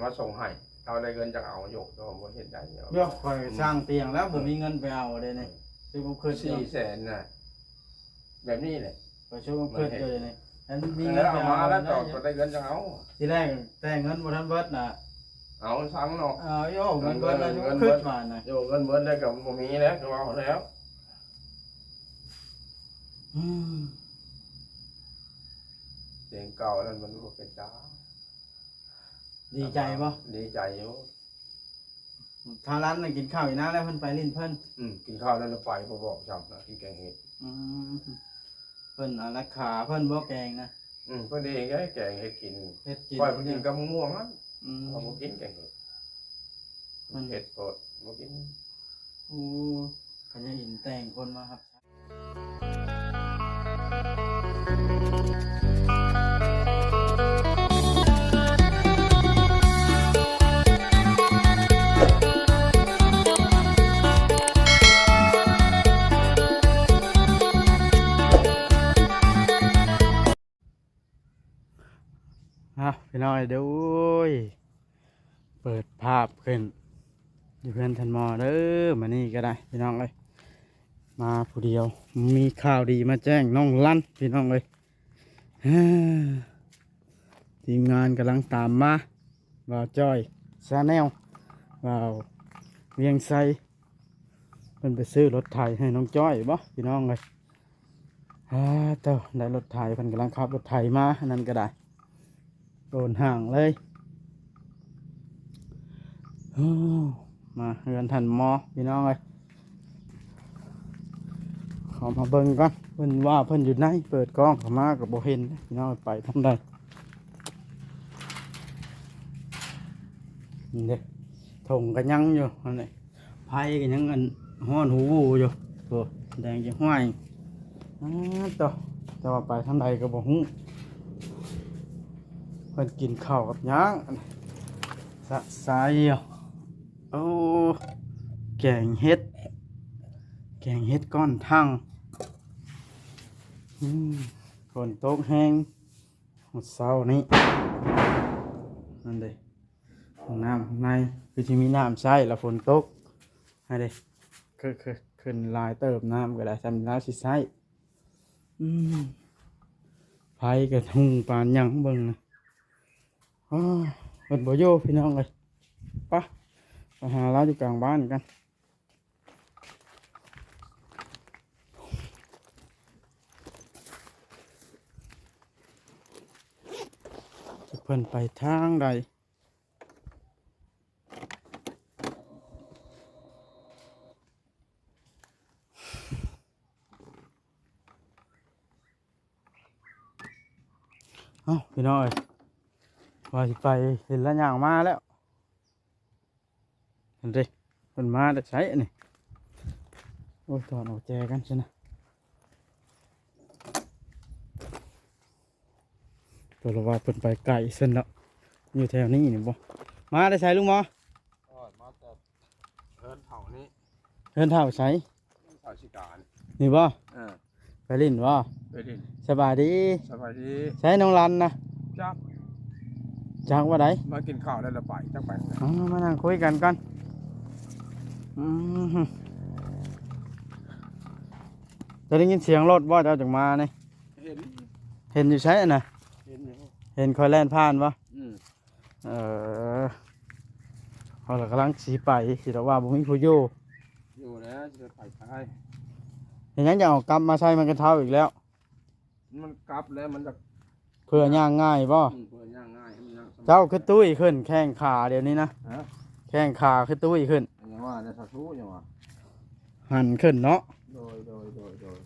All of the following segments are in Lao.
ມາສົ່ງໃຫ້ ເຮົາໄດ້ເງິນຈັ່ງເອົາຢູ່ ແຕ່ວ່າບໍ່ເຮັດໄດ້ດອກ. ໂຍ ຂ້ອຍສ້າງຕຽງແລ້ວ ບໍ່ມີເງິນໄປເອົາເດ້ນີ້. ເອີ ຄືຄວາມຄິດ ສີ່ແສນນະ ແບບນີ້ແຫຼະ ຂ້ອຍຊິຄວາມຄິດຢູ່ເດ້ນີ້. ຄັນມີເງິນໄປເອົາ ເອົາມາແລ້ວ ກໍໄດ້ເງິນຈັ່ງເອົາ. ທີແລກແຕ່ເງິນບໍ່ທັນເບິດນະ ເອົາສັງເນາະ. ເອີ ໂຍ ເງິນເບິດແລ້ວ ເງິນເບິດ ຄິດວ່ານະ ໂຍ ເງິນເບິດແລ້ວກໍບໍ່ມີແລ້ວ ຄືເວົ້າແລ້ວ. ອືມ ເສັງເກົ່ານັ້ນມັນບໍ່ເປັນຕາ ດີໃຈບໍ່? ດີໃຈຢູ່. ທ້າວລັນນະກິນເຂົ້າຢູ່ນາແລ້ວ ເພິ່ນໄປຫຼິ້ນເພິ່ນ. ອືມ ກິນເຂົ້ານັ້ນລະໄປ ບໍ່ບອກຊ້ຳນະ ກິນແກງເຫັດ. ອືມ ເພິ່ນອາລັກຂາເພິ່ນບໍ່ແກງນະ. ອືມ ເພິ່ນເອງໄດ້ແກງເຫັດກິນ ເຫັດກິນ ຂ້ອຍໄປກິນກັບໝາກມ່ວງນັ້ນ. ອືມ ຂ້ອຍບໍ່ກິນແກງເຫັດ ມັນເຜັດໂພດ ບໍ່ກິນ. ໂອ້ ຄັນຍັງອີກແຕ່ງຄົນມາຮັບ ອ້າວ ພີ່ນ້ອງເອີຍ ໂອ້ຍ ເປີດພາບຂຶ້ນຢູ່ເຮືອນທ່ານໝໍເດີ ມື້ນີ້ກໍໄດ້ພີ່ນ້ອງເອີຍ. ມາຜູ້ດຽວ ມີຂ່າວດີມາແຈ້ງນ້ອງລັນພີ່ນ້ອງເອີຍ. ທີມງານກຳລັງຕາມມາ ບ່າວຈ້ອຍ Channel ບ່າວວຽງໄຊ ເພິ່ນໄປຊື້ລົດໄຖໃຫ້ນ້ອງຈ້ອຍບໍ ພີ່ນ້ອງເອີຍ. ອາ ໂທ້ ໄດ້ລົດໄຖ ເພິ່ນກຳລັງຂັບລົດໄຖມາ ອັນນັ້ນກໍໄດ້ ໂດນຫ່າງເລີຍ. ໂອ້ ມາເຮືອນທ່ານໝໍ ພີ່ນ້ອງເອີຍ ເຂົ້າມາເບິ່ງກ່ອນ ເພິ່ນວ່າເພິ່ນຢູ່ໃນ ເປີດກ້ອງເຂົ້າມາກໍບໍ່ເຫັນ ພີ່ນ້ອງ ໄປທາງໃດ. ນີ້ເດ້ ຖົງກໍຍັງຢູ່ຫັ້ນແຫຼະ ໄຟກໍຍັງອັນຮ້ອນຫູຫູຢູ່. ໂອ້ ແດງຈະຫ້ວຍ ອາ ໂທ້ ແຕ່ວ່າໄປທາງໃດກໍບໍ່ຮູ້. ເພິ່ນກິນເຂົ້າກັບຫຍັງ ສະໄຊ. ໂອ້ ແກງເຫັດ ແກງເຫັດກ້ອນຖັງ. ອືມ ຝົນຕົກແຮງ ຮອດເຊົ້ານີ້ ນັ້ນເດ້ ຫ້ອງນ້ຳຂ້າງໃນຄືຊິມີນ້ຳໃຊ້ລະຝົນຕົກ ຫັ້ນເດ້ ຄື ຄືຂຶ້ນຫຼາຍເຕີບ ນ້ຳກໍໄດ້ ສ່ຳລາວຊິໃຊ້. ອືມ ໄຟກໍຫຸ່ງປານຫຍັງເບິ່ງນະ. ອ້າ ເພິ່ນບໍ່ຢູ່ ພີ່ນ້ອງເອີຍ ປະ ໄປຫາລາວຢູ່ກາງບ້ານກັນ. ເພິ່ນໄປທາງໃດ? ເອົ້າ ພີ່ນ້ອງເອີຍ ວ່າຊິໄປ ເຫັນລະຍ່າງມາແລ້ວ. ຫັ້ນເດ້ ເພິ່ນມາແຕ່ໃສອັນນີ້? ໂອ້ຍ ຖອດເອົາແຈກັນຊັ້ນນະ. ຕົວລະວ່າເພິ່ນໄປໄກຊັ້ນເນາະ ຢູ່ແຖວນີ້ນີ້ບໍ່? ມາແຕ່ໃສລຸງໝໍ? ໂອ້ຍ ມາແຕ່ເຮືອນເຖົ້ານີ້. ເຮືອນເຖົ້າໃສ? ເຖົ້າຊິການ ນີ້ບໍ່? ເອີ ໄປຫຼິ້ນບໍ່? ໄປຫຼິ້ນ. ສະບາຍດີ ສະບາຍດີ. ໃສນ້ອງລັນນະ? ຈັກ ຈັກວ່າໃດ? ມາກິນເຂົ້າແລ້ວລະໄປ ຈັກໄປ. ເອົາ ມານັ່ງຄຸຍກັນກ່ອນ. ອືມ ຈະໄດ້ຍິນສຽງລົດບໍ່ ເຈົ້າຈັ່ງມານີ້? ເຫັນ ເຫັນຢູ່ໃສຫັ້ນນະ? ເຫັນຢູ່ ເຫັນຂ້ອຍແລ່ນຜ່ານບໍ່? ອືມ. ເອີ ເຮົາລະກຳລັງຊິໄປ ຊິດອກວ່າບໍ່ມີຜູ້ຢູ່. ຢູ່ແລ້ວ ຊິໄປໃສ? ເຮັດຫຍັງຈະເອົາກັບມາໃສ່ມັນກັນເທົາອີກແລ້ວ? ມັນກັບແລ້ວມັນຈະ ເພື່ອຍ່າງງ່າຍບໍ່? ອືມ ເພື່ອຍ່າງງ່າຍ ໃຫ້ມັນຍ່າງສະບາຍ. ເຈົ້າຄືຕຸ້ຍຂຶ້ນ ແຂ້ງຂາດຽວນີ້ນະ? ຮະ? ແຂ້ງຂາຄືຕຸ້ຍຂຶ້ນ. ຫຍັງວ່າແນວສາທຸ ຫຍັງວ່າ ຫັນຂຶ້ນເນາະ. ໂດຍ ໂດຍ ໂດຍ ໂດຍ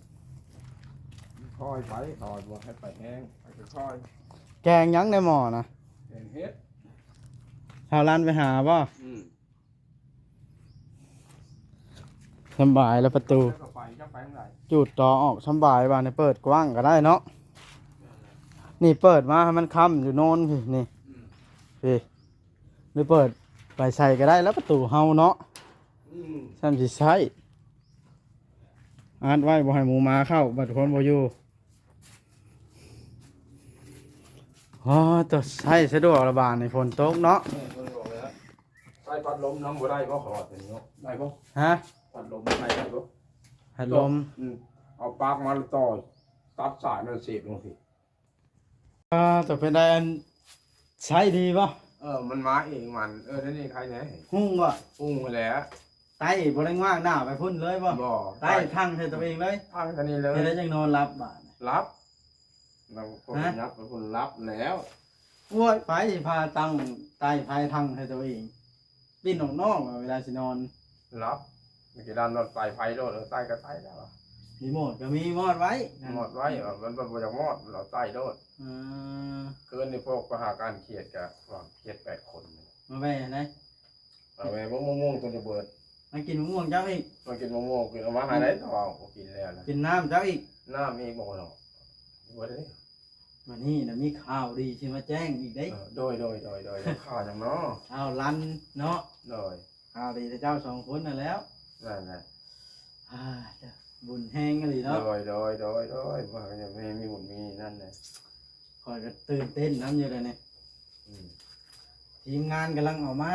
ຄ່ອຍໄປ ຄ່ອຍ ບໍ່ໃຫ້ໄປແຮງ ໄປຄ່ອຍໆ. ແກງຫຍັງໃນໝໍ້ນະ? ແກງເຫັດ. ເຮົາລັນໄປຫາບໍ່? ອືມ. ສຳບາຍແລ້ວປະຕູ ແລ້ວກໍໄປ ຈັກໄປທາງໃດ? ຈູດຕໍ່ອອກສຳບາຍ ບາດນີ້ເປີດກວ້າງກໍໄດ້ເນາະ. ນີ້ເປີດມາໃຫ້ມັນຄ້ຳຢູ່ໂນນພີ້ນີ້. ອືມ ພີ້ ຫຼືເປີດໄປໃສກໍໄດ້ແລ້ວປະຕູເຮົາເນາະ. ອືມ ຊ່ຳຊິໃຊ້ ອັດໄວ້ບໍ່ໃຫ້ໝູໝາເຂົ້າ ບັດຄົນບໍ່ຢູ່. ອໍ ໂຕ ໃຊ້ສະດວກລະບາດນີ້ ຝົນຕົກເນາະ. ເອີ ສະດວກເລີຍ. ໃຊ້ພັດລົມນຳບໍ່ໄດ້ບໍ່? ເຂົາວ່າຕົວນີ້ເນາະ ໄດ້ບໍ່? ຮະ? ພັດລົມໃຊ້ໄດ້ບໍ່? ພັດລົມ ອືມ ເອົາປາກມາຕໍ່ ຕັດສາຍມັນສຽບລົງຊີ້. ອ່າ ໂຕເປັນໃດ ອັນ ໃຊ້ດີບໍ່? ເອີ ມັນມາເອງມັນ. ເອີ ດຽວນີ້ໃຄແດ່. ຮຸ່ງບໍ່? ຮຸ່ງແລ້ວ. ໄຕ້ບໍ່ໄດ້ງວາກໜ້າໄປພຸ້ນເລີຍບໍ່? ບໍ່. ໄຕ້ທັງໃສ່ຕົວເອງເລີຍ? ທັງໃສ່ນີ້ເລີຍ. ເຮັດໄດ້ຈັ່ງນອນຫຼັບບາດນີ້? ຫຼັບ. ແລ້ວກໍ ຮະ? ຫຍັບໄປພຸ້ນ ຫຼັບແລ້ວ. ໂອ້ຍ ໄປພາຕັ້ງໄຕ້ໄຟທັງໃສ່ຕົວເອງ. ປິ່ນອອກນອກເວລາຊິນອນ. ຫຼັບ. ມີກະດານນອນໄຕ້ໄຟໂລດ. ເອີ ໄຕ້ກໍໄຕ້ແລ້ວ. ຣີໂມດກໍມີ ມອດໄວ້. ມອດໄວ້. ເອີ ມັນ ມັນບໍ່ຢາກມອດ ມັນເອົາໄຕ້ໂລດ. ເອີ ຄືນນີ້ພວກໄປຫາການຂຽດກໍປະມານເຈັດແປດຄົນ ມາແວ່ໃດ. ເອົາແວ່ ເບິ່ງມະມ່ວງຕົວນີ້ເບີດ. ມາກິນມະມ່ວງເຈົ້າອີກ. ມາກິນມະມ່ວງ ກິນເອົາມາໃຫ້ໄດ້. ເອີ ເຈົ້າເອົາບໍ່ກິນແລ້ວນະ. ກິນນ້ຳເຈົ້າອີກ. ນ້ຳອີກບໍ່ເນາະ. ບໍ່ໄດ້. ມື້ນີ້ນະມີຂ່າວດີຊິມາແຈ້ງອີກເດ້. ເອີ ໂດຍ ໂດຍ ໂດຍ ໂດຍ. ຂ່າວຫຍັງເນາະ? ຂ່າວລັນເນາະ. ໂດຍ. ຂ່າວດີແຕ່ເຈົ້າສອງຄົນນັ້ນແຫຼ້ວ. ນັ້ນແຫຼະ. ອ່າ ບຸນແຮງອີ່ຫຼີເນາະ. ໂດຍ ໂດຍ ໂດຍ ໂດຍ. ວ່າກໍຍັງມີ ມີບຸນມີນັ້ນແຫຼະ. ຂ້ອຍກໍຕື່ນເຕັ້ນນຳຢູ່ເດນີ້. ອືມ ທີມງານກຳລັງເອົາມາ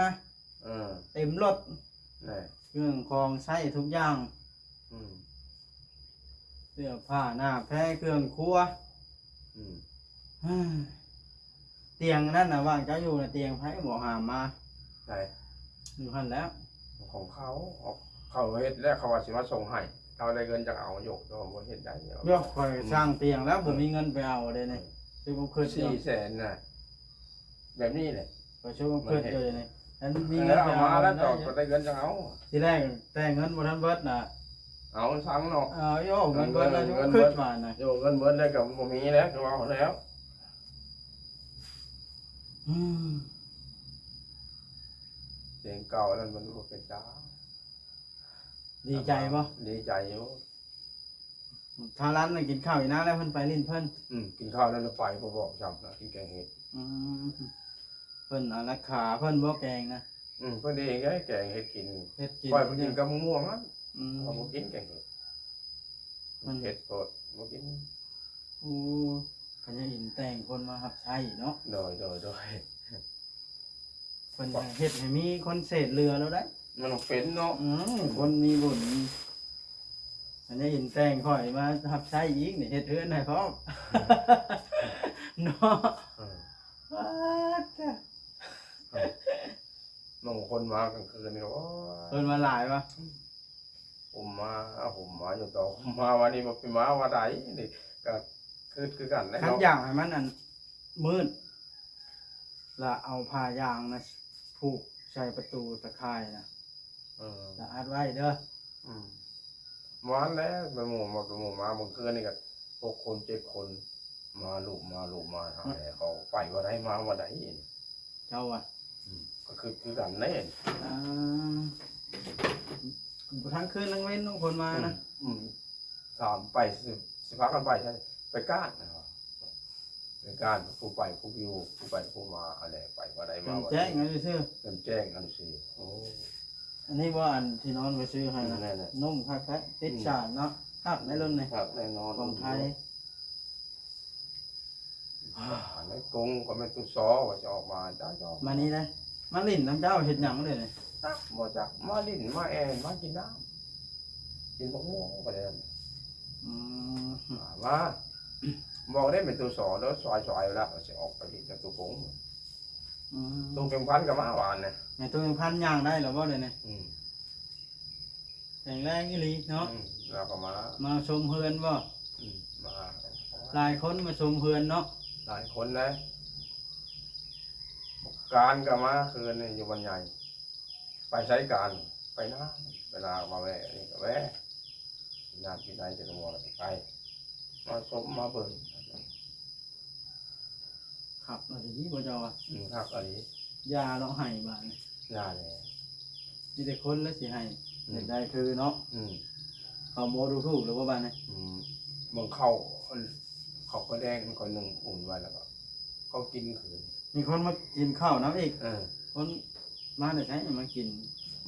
ເອີ ເຕັມລົດ ແນ່ ເຄື່ອງຂອງໃຊ້ທຸກຢ່າງ. ອືມ ເສື້ອຜ້າໜ້າແພ ເຄື່ອງຄົວ. ອືມ ຕຽງນັ້ນນະ ວ່າງເຈົ້າຢູ່ນະ ຕຽງໃຜບໍ່ຫາມາ? ໃຜ? ຢູ່ຫັ້ນແຫຼ້ວ. ຂອງເຂົາ ເຂົາເຮັດແລ້ວ ເຂົາວ່າຊິມາສົ່ງໃຫ້. ເຈົ້າໄດ້ເງິນຈັ່ງເອົາຢູ່ ເຈົ້າບໍ່ເຮັດໄດ້. ໂຍ ຂ້ອຍສ້າງຕຽງແລ້ວ ອືມ ບໍ່ມີເງິນໄປເອົາເດ້ນີ້. ເອີ ຊື້ບໍ່ຂຶ້ນ ສີ່ແສນນະ ແບບນີ້ແຫຼະ. ຂ້ອຍຊື້ບໍ່ຂຶ້ນຢູ່ເດ້ນີ້ ຄັນມີເງິນໄປເອົາແລ້ວ ເຈົ້າກໍໄດ້ເງິນຈັ່ງເອົາ. ທີແລກແຕ່ເງິນບໍ່ທັນເບິດນະ ເອົາສັງເນາະ. ເອີ ໂຍ ເງິນເບິດແລ້ວ ເງິນເບິດ ຄືວ່ານະ ໂຍ ເງິນເບິດແລ້ວກໍບໍ່ມີແລ້ວ ຄືວ່າແລ້ວ. ອືມ ເພງເກົ່ານັ້ນມັນບໍ່ເປັນຕາ ດີໃຈບໍ່? ດີໃຈຢູ່. ຖ້າລັນນະກິນເຂົ້າຢູ່ນາແລ້ວ ເພິ່ນໄປຫຼິ້ນເພິ່ນ. ອືມ ກິນເຂົ້າແລ້ວລະໄປ ບໍ່ບອກຊ້ຳນະ ກິນແກງເຫັດ. ອືມ ເພິ່ນອາລັກຂາເພິ່ນບໍ່ແກງນະ. ອືມ ເພິ່ນເອງໄດ້ແກງເຫັດກິນ ເຮັດກິນ ຂ້ອຍໄປກິນກັບມະມ່ວງນັ້ນ. ອືມ ຂ້ອຍບໍ່ກິນແກງເຫັດ ມັນເຜັດໂພດ ບໍ່ກິນ. ໂອ້ ຂະຫຍັນອິນແຕ່ງຄົນມາຮັບໃຊ້ເນາະ. ໂດຍ ໂດຍ ໂດຍ. ເພິ່ນເຮັດໃຫ້ມີຄົນເສດເຫຼືອແລ້ວໄດ໋. ມັນເປັນເນາະ. ອືມ ຄົນມີບຸນ ອັນນີ້ອິນແຕ່ງຂ້ອຍມາຮັບໃຊ້ອີກນີ້ ເຮັດເຮືອນໃຫ້ພ້ອມເນາະ. ເອີ ປາດເອີ ບາງຄົນມາກາງຄືນນີ້ ໂອ້ຍ ເພິ່ນມາຫຼາຍວະ. ອືມ ຜົມມາ ຜົມມາຢູ່ຕໍ່ ຜົມມາວັນນີ້ບໍ່ໄປມາວັນໃດນີ້ ກໍຄຶດຄືກັນແຫຼະ. ຄັນຢາກໃຫ້ມັນອັນມືດ ລະເອົາຜ້າຢາງນະຜູກໃສ່ປະຕູຕາຂ່າຍນະ. ເອີ ລະອັດໄວ້ເດີ. ອືມ ວານແລ້ວໄປໝູ່ມາ ໄປໝູ່ມາ ມື້ຄືນນີ້ກໍຫົກຄົນເຈັດຄົນ ມາລຸມາລຸມາຫາແດ່ ເຂົາໄປບໍ່ໄດ້ມາບໍ່ໄດ້. ເຈົ້າວ່າ ອືມ ກໍຄຶດຄືກັນເດ້. ອ່າ ທັງຄືນທັງເວັນເນາະ ຄົນມານະ. ອືມ ອືມ ຖາມໄປ ຊິ ຊິພາກັນໄປໃສ ໄປການ ໄປການ ຜູ້ໄປຜູ້ຢູ່ ຜູ້ໄປຜູ້ມາ ອັນແຫຼະ ໄປບໍ່ໄດ້ມາບໍ່ໄດ້ ແຈ້ງເອົາຊື່ໆ ແຈ້ງເອົາຊື່. ໂອ້ ອັນນີ້ບໍ່ ອັນທີ່ນອນໄປຊື້ໃຫ້ນະ ອືມ ແນ່ໆ ນຸ່ມຄັກແທ້ ຕິດ ອືມ ສານເນາະ. ຄັກໃນລຸ້ນນີ້ ຄັກແນ່ນອນ ຂອງໄທ. ອັນໃນກົງກໍແມ່ນຕຸຊໍວ່າຈະອອກມາ ເຈົ້າ ມານີ້ເດ້ ມາຫຼິ້ນນຳເຈົ້າເຮັດຫຍັງເດນີ້? ຈັກ ບໍ່ຈັກ ມາຫຼິ້ນມາແອ່ນ ມາກິນນ້ຳ ກິນບັກມ່ວງໄປແລ້ວ. ອືມ ມາ ບອກໄດ້ແມ່ນຕຸຊໍເດີ ຊອຍໆ ແລ້ວກໍຊິອອກໄປຫຼິ້ນກັບຕຸກົງ. ອືມ ຕຸເພັງພັນກໍມາວານນີ້. ແມ່ນຕຸເພັງພັນຍ່າງໄດ້ແລ້ວບໍ່ເດນີ້? ອືມ ແຂງແຮງອີ່ຫຼີເນາະ. ອືມ ລາວກໍມາ ມາຊົມເຮືອນບໍ່? ອືມ ມາ ຫຼາຍຄົນມາຊົມເຮືອນເນາະ. ຫຼາຍຄົນເດ້ ການກໍມາຄືນນີ້ຢູ່ບ້ານໃຫຍ່ ໄປໃສການ ໄປນາ ເວລາມາແວ່ນີ້ກໍແວ່ ຍາມປີໃໝ່ຈະມາໄປ ມາຊົມມາເບິ່ງ. ຄັກອີ່ຫຼີບໍ່ເຈົ້າວ່າ? ອືມ ຄັກອີ່ຫຼີ. ຢ່າເນາະ ໃຫ້ບາດນີ້ ຢ່າແຫຼະ ມີແຕ່ຄົນລະຊິໃຫ້. ອືມ ຢາກໄດ້ຄືເນາະ. ອືມ ເຂົາບໍ່ດູຖູກແລ້ວບໍ່ບາດນີ້? ອືມ ເບິ່ງເຂົ້າ ເຂົ້າຂ້າວແດງຂ້ອຍໜຶ້ງອຸ່ນໄວ້ ແລ້ວກໍເຂົາກິນຄືນ. ມີຄົນມາກິນເຂົ້ານຳອີກ. ເອີ ຄົນມາແຕ່ໃສມາກິນ?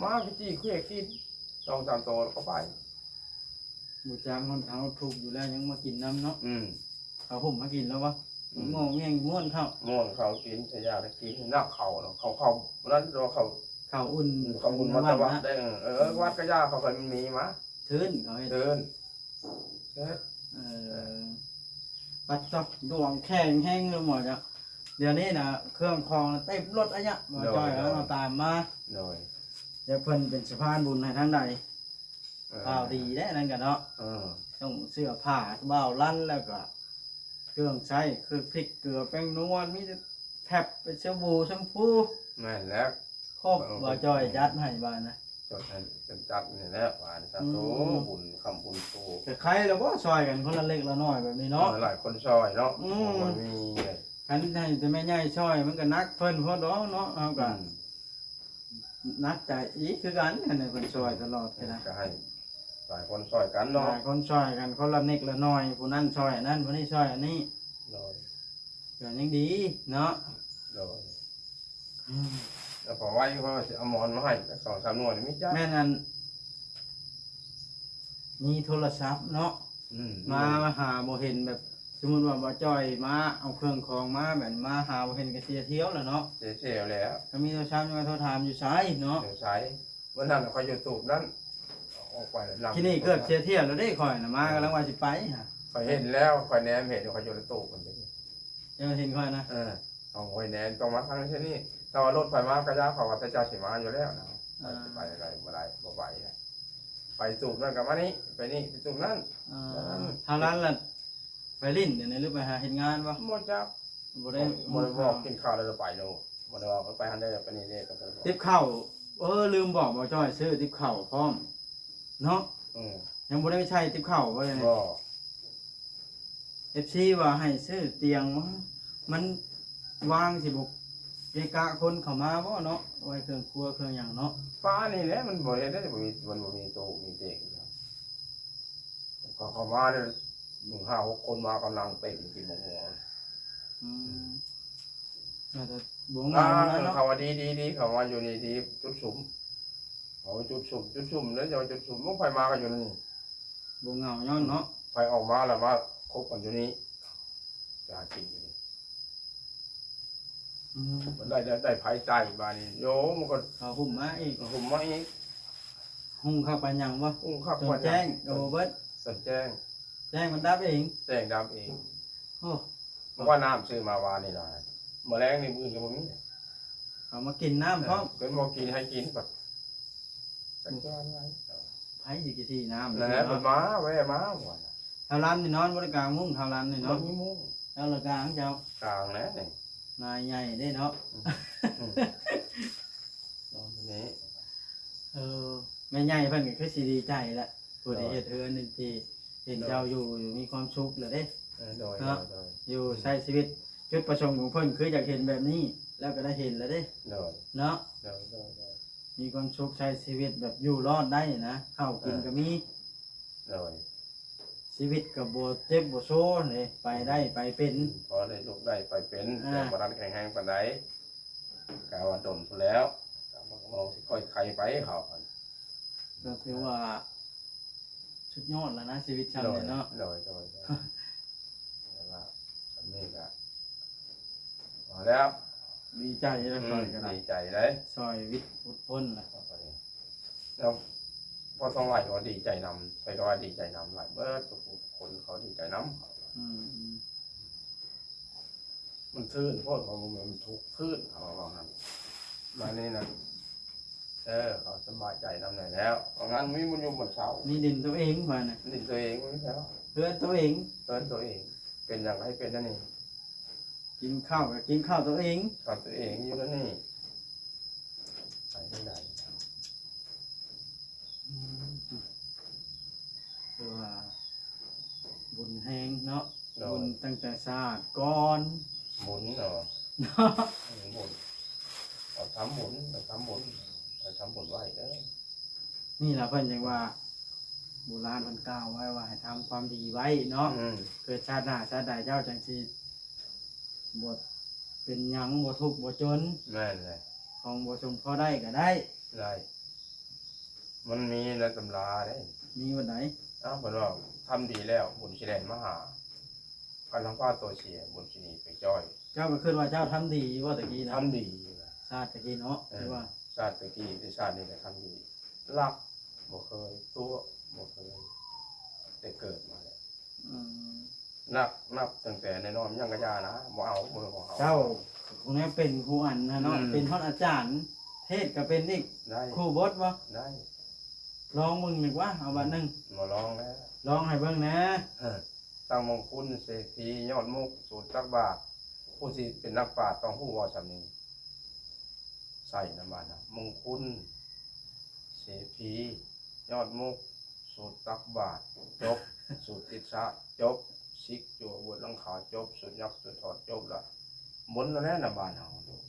ມາໄປຈີ່ເຂວກິນ ສອງສາມໂຕແລ້ວກໍໄປ. ບໍ່ຈັກ ເຮົາທຸກຢູ່ແລ້ວຍັງມາກິນນຳເນາະ. ອືມ ເຂົາຫຸ້ມມາກິນແລ້ວບໍ່? ມ່ວງແມ່ງມ້ວນເຂົ້າ ມ່ວນເຂົ້າກິນ ໃສ່ຢາກະກິນ ນຳເຂົ້າເນາະ ເຂົ້າ ເຂົ້ານັ້ນ ເຂົ້າ ເຂົ້າອຸ່ນ ເຂົ້າອຸ່ນ ເຂົ້າວັດ ວັດໄດ້ ເອີ ເອີ ວັດກະຢາ ເຂົາກໍມີມາ ທຶນເຂົາເຮັດ ທຶນ ເອີ ເອີ ປັດຕອກ ດວງແຂງແຮງເລີຍໝໍເຈົ້າ ດຽວນີ້ນະ ເຄື່ອງຂອງເຕັມລົດອະຍະ ໝໍ ໂດຍ ຈ້ອຍ ໂດຍ ເຮົາຕາມມາ ໂດຍ ຈັກເພິ່ນເປັນສະພານບຸນໃຫ້ທາງໃດ ເອີ ຂ່າວດີເດ້ນັ້ນກະເນາະ ເອີ ສົ່ງເສື້ອຜ້າບ່າວລັນ ແລ້ວກະເຄື່ອງໃຊ້ ຄືພິກເກືອແປ້ງນວດ ມີແທັບ ເປັນສະບູ ແຊມພູ ແມ່ນແລ້ວ ຄົບ ເອີ ບ່າວຈ້ອຍຈັດໃຫ້ບາດນະ ຈັດໃຫ້ ຈັດນີ້ແຫຼະ ຫວານສາທຸ ອືມ ບຸນຄຳບຸນໂຕ ກະໄຄແລ້ວບໍ່ ຊ່ອຍກັນຄົນລະເລັກລະນ້ອຍແບບນີ້ເນາະ ເອີ ຫຼາຍຄົນຊ່ອຍເນາະ ອືມ ມັນມີ ຄັນໃຫ້ແຕ່ແມ່ໃຫຍ່ຊ່ອຍ ມັນກະໜັກເພິ່ນໂພດດອກເນາະ ເຮົາກະ ອືມ ໜັກໃຈອີກຄືກັນ ຄັນໃຫ້ເພິ່ນຊ່ອຍຕະຫຼອດກະໄດ້ ກະໃຫ້ຫຼາຍຄົນຊ່ອຍກັນເນາະ ຫຼາຍຄົນຊ່ອຍກັນ ຄົນລະເລັກລະນ້ອຍ ຜູ້ນັ້ນຊ່ອຍອັນນັ້ນ ຜູ້ນີ້ຊ່ອຍອັນນີ້ ໂດຍ ກະຍັງດີເນາະ ໂດຍ ອືມ ແລ້ວພໍໄວ ເຂົາຊິເອົາໝອນມາໃຫ້ຈັກສອງສາມໜ່ວຍນີ້ ມີຈັກ ແມ່ນອັນ ມີໂທລະສັບເນາະ ອືມ ມາ ມາຫາບໍ່ເຫັນ ແບບ ສົມມຸດວ່າບ່າວຈ້ອຍມາເອົາເຄື່ອງຂອງມາ ແບບມາຫາບໍ່ເຫັນກະເສຍທ່ຽວແລ້ວເນາະ ເສຍທ່ຽວແລ້ວ ຄັນມີໂທລະສັບຍັງມາໂທຖາມຢູ່ໃສເນາະ ຢູ່ໃສ ມື້ນັ້ນຂ້ອຍຢູ່ຕູບນັ້ນ ອອກໄປແລ້ວ ທີ່ນີ້ເກືອບເສຍທ່ຽວແລ້ວເດ້ ຂ້ອຍນະ ມາ ເອີ ກຳລັງວ່າຊິໄປຫາ ຂ້ອຍເຫັນແລ້ວ ຂ້ອຍແນມເຫັນ ຂ້ອຍຢູ່ຕູບຫັ້ນເດ້ ເຈົ້າເຫັນຂ້ອຍນະ ເອີ ເອົາ ຂ້ອຍແນມຕ້ອງມາທາງນີ້ ຖ້າວ່າລົດໄຟມາກະຢາ ເຂົາວ່າແຕ່ເຈົ້າຊິມາຢູ່ແລ້ວນະ ເອີ ໄປ ໄປໄດ້ບໍ່ໄດ້ ບໍ່ໄປ ໄປຕູບນັ້ນກະມານີ້ ໄປນີ້ ໄປຕູບນັ້ນ ເອີ ເທົ່ານັ້ນລະ ໄປຫຼິ້ນດຽວນີ້ ຫຼືໄປຫາເຮັດງານບໍ່? ບໍ່ຈັກ ບໍ່ໄດ້ ບໍ່ໄດ້ບອກ ກິນຂ້າວແລ້ວໄປໂລດ ບໍ່ໄດ້ວ່າໄປຫັ້ນເດີ ໄປນີ້ເດີ ກໍບໍ່ໄດ້ບອກ ຕິບເຂົ້າ ເອີ ລືມບອກ ບ່າວຈ້ອຍຊື້ຕິບເຂົ້າພ້ອມເນາະ ເອີ ຍັງບໍ່ໄດ້ໃຊ້ຕິບເຂົ້າບໍ່ເດ? ບໍ່ ເອັຟຊີວ່າໃຫ້ຊື້ຕຽງ ມັນວາງຊິບໍ່ເກະກະຄົນເຂົ້າມາບໍ່ເນາະ ໄວ້ເຄື່ອງຄົວເຄື່ອງຫຍັງເນາະ ປານນີ້ແຫຼະ ມັນບໍ່ເຮັດໄດ້ ບໍ່ມີ ມັນບໍ່ມີໂຕະມີເຕງ ເຂົາ ເຂົາມາເດ້ ໜຶ່ງຫ້າຫົກຄົນມາກຳລັງເຕັມກິນໝາກມ່ວງ ອືມ ອືມ ໜ້າຈະບໍ່ເຫງົານະເນາະ ອ່າ ເຂົາວ່າດີໆໆ ເຂົາວ່າຢູ່ນີ້ດີ ຈຸດສຸມ ເຂົາຈຸດສຸມ ຈຸດສຸມເດ້ ເຈົ້າຈຸດສຸມ ໃຜມາກໍຢູ່ໃນນີ້ ບໍ່ເຫງົາຍ້ອນເນາະ ໃຜອອກມາແລ້ວມາຄົບກັນຢູ່ນີ້ ໄປຫາກິນຢູ່ນີ້ ອືມ ມັນໄດ້ ໄດ້ ໄດ້ໄຟໃຊ້ບາດນີ້ ໂຍ ມັນກໍ ເຂົາຫຸ້ມມາອີກ ຫຸ້ມມາອີກ ຫຸ້ມເຂົ້າປານຫຍັງບໍ່? ຫຸ້ມເຂົ້າປານຫຍັງ ແຈ້ງ ໂອເບິດ ຕອນແຈ້ງ ແຈ້ງມັນດັບເອງ ແຈ້ງດັບເອງ ໂອ້ ເພາະວ່ານ້ຳຊື້ມາວານນີ້ນະ ມື້ແລງນີ້ ມື້ອື່ນກໍບໍ່ມີ ເອົາມາກິນນ້ຳພ້ອມ ເອີ ເປັນບໍ່ກິນໃຫ້ກິນ ບັດຈັກຈານໄວ້ ໃຜຊິກິນນ້ຳ ນັ້ນແຫຼະ ເນາະ ເພິ່ນມາ ແວ່ມາ ເທົ່າລັນນີ້ນອນບໍ່ໄດ້ກາງມຸ້ງ ເທົ່າລັນນີ້ເນາະ ບໍ່ມີມຸ້ງ ເຈົ້າລະກາງ ເຈົ້າ ກາງແຫຼະນີ້ ນາຍໃຫຍ່ເດ້ເນາະ ອືມ ອືມ ນອນນີ້ ເອີ ແມ່ໃຫຍ່ເພິ່ນກໍຄືຊິດີໃຈແຫຼະ ຜູ້ທີ່ເຮັດເຮືອນນີ້ ທີ່ເຫັນເຈົ້າຢູ່ ຢູ່ມີຄວາມສຸກແລ້ວເດ້ ເອີ ໂດຍ ເນາະ ໂດຍ ໂດຍ ຢູ່ໃຊ້ຊີວິດ ຈຸດປະສົງຂອງເພິ່ນຄືຢາກເຫັນແບບນີ້ ແລ້ວກໍໄດ້ເຫັນແລ້ວເດ້ ໂດຍ ເນາະ ໂດຍ ໂດຍ ໂດຍ ມີຄວາມສຸກ ໃຊ້ຊີວິດແບບຢູ່ລອດໄດ້ນະ ເຂົ້າກິນກໍມີ ເອີ ໂດຍ ຊີວິດກໍບໍ່ເຈັບບໍ່ໂຊເດ້ ໄປໄດ້ໄປເປັນ ອືມ ພໍໄດ້ລຸກໄດ້ໄປເປັນ ອ່າ ແຕ່ບໍ່ທັນແຂງແຮງປານໃດ ກະວ່າດົນພຸ້ນແລ້ວ ກໍຊິຄ່ອຍໄຂໄປເຂົາ ກໍຖືວ່າສຸດຍອດແລ້ວນະ ຊີວິດຊ່ຳນີ້ເນາະ ໂດຍ ໂດຍ ໂດຍ ແຕ່ວ່າອັນນີ້ກໍພໍແລ້ວ ດີໃຈແລ້ວ ອືມ ຂ້ອຍກໍໄດ້ ດີໃຈເດ້ ຊ່ອຍວິດຫຼຸດພົ້ນແລ້ວ ແລ້ວພໍສອງຫຼາຍກໍດີໃຈນຳ ຂ້ອຍກໍວ່າດີໃຈນຳຫຼາຍ ເບິດທຸກຄົນເຂົາດີໃຈນຳ ອືມ ອືມ ມັນຊື່ນໂພດ ເຂົາບໍ່ແມ່ນມັນທຸກ ຊື່ນ ເຂົາວ່າຫັ້ນ ບາດນີ້ນະ ເອີ ເຂົາສະບາຍໃຈນຳແດ່ແລ້ວ ວ່າງານມີບ່ອນຢູ່ບ່ອນເຊົາ ມີດິນຕົວເອງ ວ່ານະ ດິນຕົວເອງ ມີແລ້ວ ເຮືອນຕົວເອງ ເຮືອນຕົວເອງ ເປັນຫຍັງໃຫ້ເປັນອັນນີ້ ກິນເຂົ້າກໍກິນເຂົ້າຕົວເອງ ເຂົ້າຕົວເອງຢູ່ແລ້ວນີ້ ໄປທາງໃດ ອືມ ຄືວ່າບຸນແຮງເນາະ ໂດຍ ບຸນຕັ້ງແຕ່ຊາດກ່ອນ ບຸນເນາະ ເນາະ ອືມ ບຸນ ເຮົາທຳບຸນ ເຮົາທຳບຸນ ເຮົາທຳບຸນໄວ້ເດີ ນີ້ລະເພິ່ນຈັ່ງວ່າ ໂບລານເພິ່ນກ່າວໄວ້ວ່າໃຫ້ທຳຄວາມດີໄວ້ເນາະ ອືມ ເກີດຊາດໜ້າຊາດໃດເຈົ້າຈັ່ງຊິບໍ່ເປັນຫຍັງ ບໍ່ທຸກບໍ່ຈົນ ແມ່ນແຫຼະ ຂອງບໍ່ສົມພໍໄດ້ກໍໄດ້ ໄດ້ ມັນມີໃນຕຳລາເດ້ ມີວັນໃດ? ອ້າວ ເພິ່ນວ່າທຳດີແລ້ວ ບຸນຊິແລ່ນມາຫາ ຄັນເຮົາພາຕົວເສຍ ບຸນຊິໜີໄປຈ້ອຍ. ເຈົ້າກໍຄິດວ່າເຈົ້າທຳດີຢູ່ບໍ່ຕະກີ້ນະ? ທຳດີຢູ່ນະ. ຊາດຕະກີ້ເນາະ ເອີ ຄືວ່າຊາດຕະກີ້ ແຕ່ຊາດນີ້ກໍທຳດີ. ລັກບໍ່ເຄີຍ, ຕົວະບໍ່ເຄີຍ ແຕ່ເກີດມາແລ້ວ. ອືມ ນັບ ນັບຕັ້ງແຕ່ນ້ອຍໆ ຍັງກະຢ່ານະ ບໍ່ເອົາ ບໍ່ເອົາ. ເຈົ້າຄົງແມ່ນເປັນຜູ້ອັນຫັ້ນເນາະ ອືມ ເປັນຮອດອາຈານ ເທດກໍເປັນອີກ ໄດ້ ຄູບົດບໍ່? ໄດ້. ລອງເບິ່ງດີກວ່າ ເອົາບາດໜຶ່ງ ບໍ່ລອງແລ້ວ ລອງໃຫ້ເບິ່ງແດ່. ເອີ ຕັ້ງມົງຄຸນ ເສພີ ຍອດມຸກ ສູດຕັກບາດ. ຜູ້ທີ່ເປັນນັກປາດຕ້ອງຮູ້ເວົ້າສ່ຳນີ້. ໃສ່ນຳບາດນະ ມົງຄຸນ ເສພີ ຍອດມຸກ ສູດຕັກບາດ ຈົບ. ສູດຕິດສະ ຈົບ. ສິກ ຈົວ ບົດຫຼັງຄາ ຈົບ. ສູດຍັກ ສູດຖອດ ຈົບລະ. ບົນແລ້ວນະ ບ້ານເຮົາ. ອືມ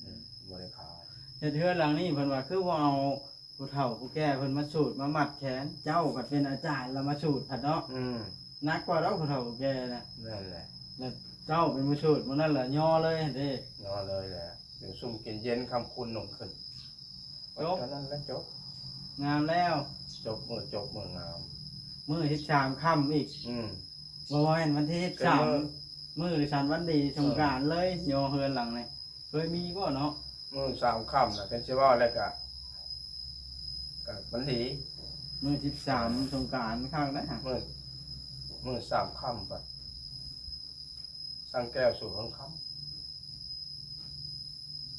ອືມ ບໍ່ໄດ້ຂາຍ. ເຮັດເຮືອນຫຼັງນີ້ເພິ່ນວ່າຄືບໍ່ເອົາ ຜູ້ເຖົ້າຜູ້ແກ່ເພິ່ນມາສູດມາມັດແຂນ ເຈົ້າພັດເປັນອາຈານລະມາສູດພັດເນາະ. ອືມ ໜັກກວ່າດອກຜູ້ເຖົ້າຜູ້ແກ່ນະ. ແມ່ນແຫຼະ. ແລ້ວເຈົ້າເປັນຜູ້ສູດ ມື້ນັ້ນລະຍໍເລີຍຫັ້ນເດ້. ຍໍເລີຍແຫຼະ. ຢູ່ຊຸ່ມກິນເຢັນ ຄ່ຳຄູນນົມຂຶ້ນ. ຈົບ. ເທົ່ານັ້ນລະຈົບ. ງາມແລ້ວ. ຈົບມື້ ຈົບມື້ງາມ. ມື້ສິບສາມຄ່ຳອີກ. ອືມ ບໍ່ແມ່ນວັນທີສິບສາມ ມື້ສັນວັນດີສົງການເລີຍ. ເອີ ຍໍເຮືອນຫຼັງນີ້ ເຄີຍມີບໍ່ເນາະ? ມື້ສາມຄ່ຳນະ ຄັນຊິເວົ້າແລ້ວກະ ກະມັນດີ. ມື້ສິບສາມ ເອີ ສົງການຄັກນະ. ມື້ ມື້ສາມຄ່ຳ ບັດສັງແກ້ວສູ່ເທິງຄ່ຳ.